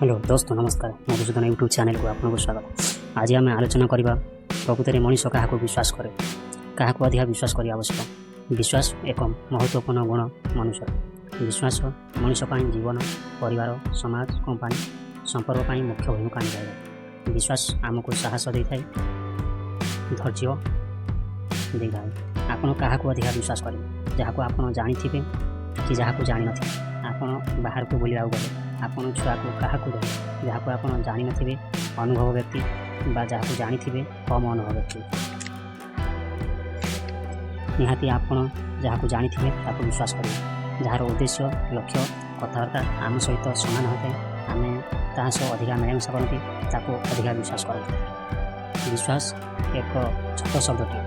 Hello ଦୋସ୍ତ, ନମସ୍କାର। Madhusudan YouTube ଚ୍ୟାନେଲକୁ ଆପଣଙ୍କୁ ସ୍ୱାଗତ। ଆଜି ଆମେ ଆଲୋଚନା କରିବା, ପ୍ରକୃତରେ ମଣିଷ କାହାକୁ ବିଶ୍ୱାସ କରେ, କାହାକୁ ଅଧିକା ବିଶ୍ୱାସ କରିବା ଆବଶ୍ୟକ। ବିଶ୍ୱାସ ଏକ ମହତ୍ତ୍ୱପୂର୍ଣ୍ଣ ଗୁଣ ମନୁଷ୍ୟର। ବିଶ୍ୱାସ ମଣିଷ ପାଇଁ ଜୀବନ, ପରିବାର, ସମାଜ, କମ୍ପାନୀ ସମ୍ପର୍କ ପାଇଁ ମୁଖ୍ୟ ଭୂମିକା ନିଭାଏ। ବିଶ୍ୱାସ ଆମକୁ ସାହସ ଦେଇଥାଏ, ଧୈର୍ଯ୍ୟ ଦେଇଥାଏ। ଆପଣ କାହାକୁ ଅଧିକା ବିଶ୍ୱାସ କରିବେ? ଯାହାକୁ ଆପଣ ଜାଣିଥିବେ କି ଯାହାକୁ ଜାଣିନଥିବେ? ଆପଣ ବାହାରକୁ ବୁଲିବାକୁ ଗଲେ ଆପଣ ଛୁଆକୁ କାହାକୁ ଦେବେ? ଯାହାକୁ ଆପଣ ଜାଣିନଥିବେ, ଅନୁଭବ ବ୍ୟକ୍ତି, ବା ଯାହାକୁ ଜାଣିଥିବେ, କମ୍ ଅନୁଭବ ବ୍ୟକ୍ତି? ନିହାତି ଆପଣ ଯାହାକୁ ଜାଣିଥିବେ ତାକୁ ବିଶ୍ୱାସ କରିବେ। ଯାହାର ଉଦ୍ଦେଶ୍ୟ, ଲକ୍ଷ୍ୟ, କଥାବାର୍ତ୍ତା ଆମ ସହିତ ସମାନ ହୋଇଥାଏ, ଆମେ ତାହା ସହ ଅଧିକା ମିଳାମିଶା କରନ୍ତି, ତାକୁ ଅଧିକା ବିଶ୍ୱାସ କରନ୍ତି। ବିଶ୍ୱାସ ଏକ ଛୋଟ ଶବ୍ଦଟିଏ।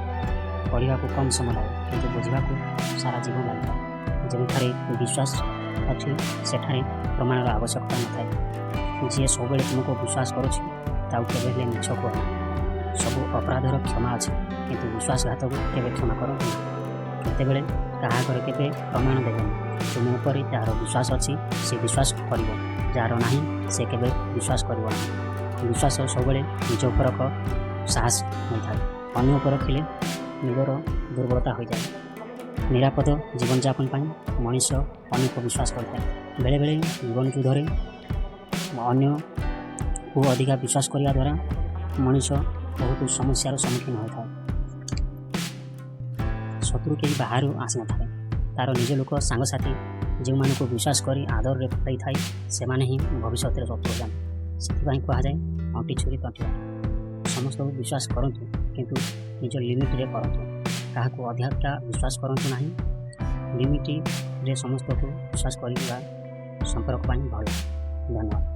ପଢ଼ିବାକୁ କମ୍ ସମୟ ଲାଗେ, କିନ୍ତୁ ବୁଝିବାକୁ ସାରା ଜୀବନ ଲାଗିଥାଏ। ଯେଉଁଠାରେ ବିଶ୍ୱାସ ଅଛି, ସେଠାରେ ପ୍ରମାଣର ଆବଶ୍ୟକତା ନଥାଏ। ଯିଏ ସବୁବେଳେ ତୁମକୁ ବିଶ୍ୱାସ କରୁଛି, ତାକୁ କେବେ ହେଲେ ମିଛ କୁହ ନା। ସବୁ ଅପରାଧର କ୍ଷମା ଅଛି, କିନ୍ତୁ ବିଶ୍ୱାସଘାତକୁ କେବେ କ୍ଷମା କରନ୍ତୁ ନାହିଁ। କେତେବେଳେ କାହା ଆଗରେ କେବେ ପ୍ରମାଣ ଦେବେନି। ତୁମ ଉପରେ ଯାହାର ବିଶ୍ୱାସ ଅଛି, ସେ ବିଶ୍ୱାସ କରିବ। ଯାହାର ନାହିଁ, ସେ କେବେ ବିଶ୍ୱାସ କରିବ ନାହିଁ। ବିଶ୍ୱାସ ସବୁବେଳେ ନିଜ ଉପରେ ଏକ ସାହସ ହୋଇଥାଏ। ଅନ୍ୟ ଉପରେ ରଖିଲେ ନିଜର ଦୁର୍ବଳତା ହୋଇଯାଏ। ନିରାପଦ ଜୀବନଯାପନ ପାଇଁ ମଣିଷ ଅନ୍ୟକୁ ବିଶ୍ୱାସ କରିଥାଏ। ବେଳେବେଳେ ଜୀବନ ଯୁଦ୍ଧରେ ଅନ୍ୟକୁ ଅଧିକା ବିଶ୍ୱାସ କରିବା ଦ୍ୱାରା ମଣିଷ ବହୁତ ସମସ୍ୟାର ସମ୍ମୁଖୀନ ହୋଇଥାଏ। ଶତ୍ରୁ କେହି ବାହାରୁ ଆସିନଥାଏ। ତା'ର ନିଜ ଲୋକ, ସାଙ୍ଗସାଥି, ଯେଉଁମାନଙ୍କୁ ବିଶ୍ୱାସ କରି ଆଦରରେ ପାଇଥାଏ, ସେମାନେ ହିଁ ଭବିଷ୍ୟତରେ ଶତ୍ରୁ ହୋଇଯାନ୍ତି। ସେଥିପାଇଁ କୁହାଯାଏ, ଅଣ୍ଟି ଛୁରୀ ତଣ୍ଟି। ସମସ୍ତଙ୍କୁ ବିଶ୍ୱାସ କରନ୍ତୁ, କିନ୍ତୁ ନିଜ ଲିମିଟରେ କରନ୍ତୁ। କାହାକୁ ଅଧିକା ବିଶ୍ୱାସ କରନ୍ତୁ ନାହିଁ। ଲିମିଟରେ ସମସ୍ତଙ୍କୁ ବିଶ୍ୱାସ କରିବା ସମ୍ପର୍କ ପାଇଁ ଭଲ। ଧନ୍ୟବାଦ।